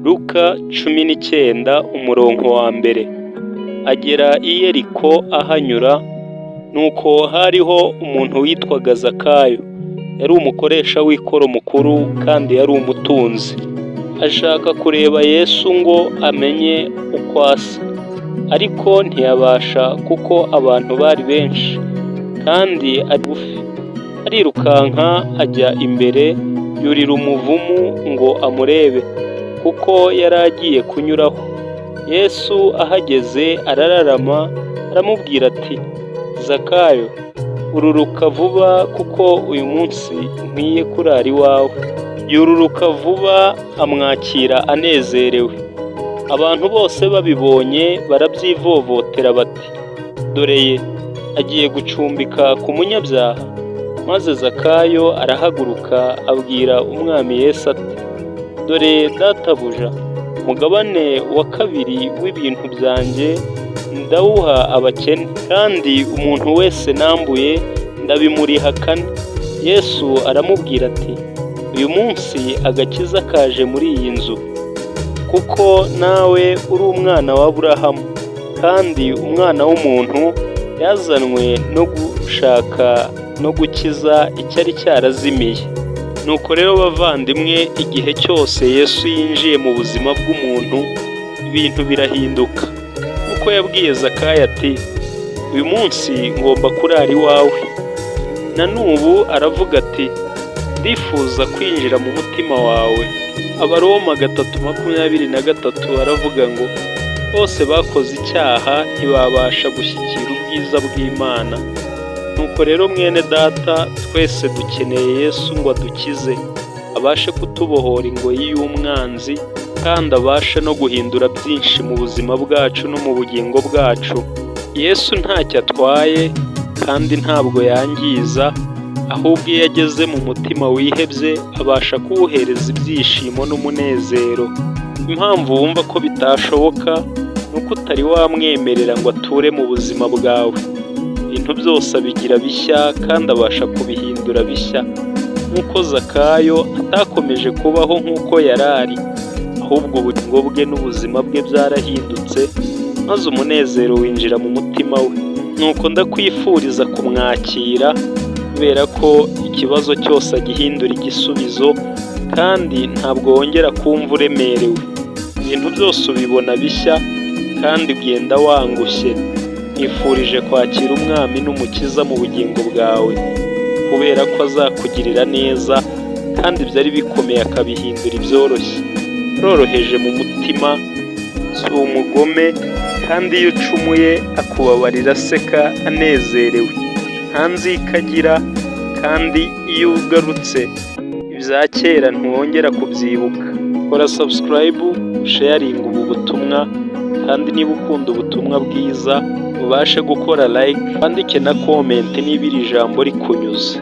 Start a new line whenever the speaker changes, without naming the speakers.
Luka 19 umurongo wa mbere. Agera i Yeriko ahanyura, nuko hariho umuntu witwaga Zakayo. Yari umukoresha w'ikoro mukuru kandi yari umutunzi. Ashaka kureba Yesu ngo amenye uko asa, ariko ntiyabasha kuko abantu bari benshi kandi ari bugufi. Arirukanka ajya imbere, yurira umuvumu ngo amurebe, kuko yari agiye kunyuraho. Yesu ahageze arararama, aramubwira ati: "Zakayo, ururuka vuba kuko uyu munsi nkwiye kurara iwawe." Yururuka vuba amwakira anezerewe. Abantu bose babibonye barabyivovotera bati: "Dore ye agiye gucumbika ku munyabyaha." Maze Zakayo arahaguruka abwira Umwami Yesu ati: "Dore databuja, umugabane wa kabiri w'ibintu byanjye ndawuha abakene, kandi umuntu wese nambuye ndabimuriha kane." Yesu aramubwira ati: "Uyu munsi agakiza kaje muri iyi nzu, kuko nawe uri umwana wa Aburahamu, kandi Umwana w'umuntu yazanwe no gushaka no gukiza icyari cyarazimiye." Nuko rero bavandimwe, igihe cyose Yesu yinjiye mu buzima bw'umuntu, ibintu birahinduka. Nk'uko yabwiye Zakayo ati: "Uyu munsi ngomba kurara iwawe." Na n'ubu aravuga ati: "Ndifuza kwinjira mu mutima wawe." Abaroma 3:23 aravuga ngo: "Bose bakoze icyaha ntibabasha gushyikira ubwiza bw'Imana." Nuko rero mwene data, twese dukeneye Yesu ngo adukize, abashe kutubohora ingoyi y'umwanzi, kandi abashe no guhindura byinshi mu buzima bwacu no mu bugingo bwacu. Yesu ntacyo atwaye kandi ntabwo yangiza, ahubwo iyo ageze mu mutima wihebye abasha kuwuhereza ibyishimo n'umunezero. Impamvu wumva ko bitashoboka ni uko utari wamwemerera ngo ature mu buzima bwawe. Ibintu byose abigira bishya kandi abasha kubihindura bishya. Nk'uko Zakayo atakomeje kubaho nk'uko yari ari, ahubwo ubugingo bwe n'ubuzima bwe byarahindutse, maze umunezero winjira mu mutima we. Nuko ndakwifuriza kumwakira kubera ko ikibazo cyose agihindura igisubizo, kandi ntabwo wongera kumva uremerewe. Ibintu byose ubibona bishya kandi ugenda wangushye. Nkwifurije kwakira Umwami n'Umukiza mu bugingo bwawe, kubera ko azakugirira neza kandi ibyari bikomeye akabihindura ibyoroshye. Aroroheje mu mutima, si umugome, kandi iyo ucumuye akubabarira aseka anezerewe. Nta nzika agira, kandi iyo ugarutse ibya kera ntiwongera kubyibuka. Kora subscribe, sharinga ubu butumwa, kandi niba ukunda ubutumwa bwiza ubashe gukora like, wandike na comment niba iri jambo rikunyuze.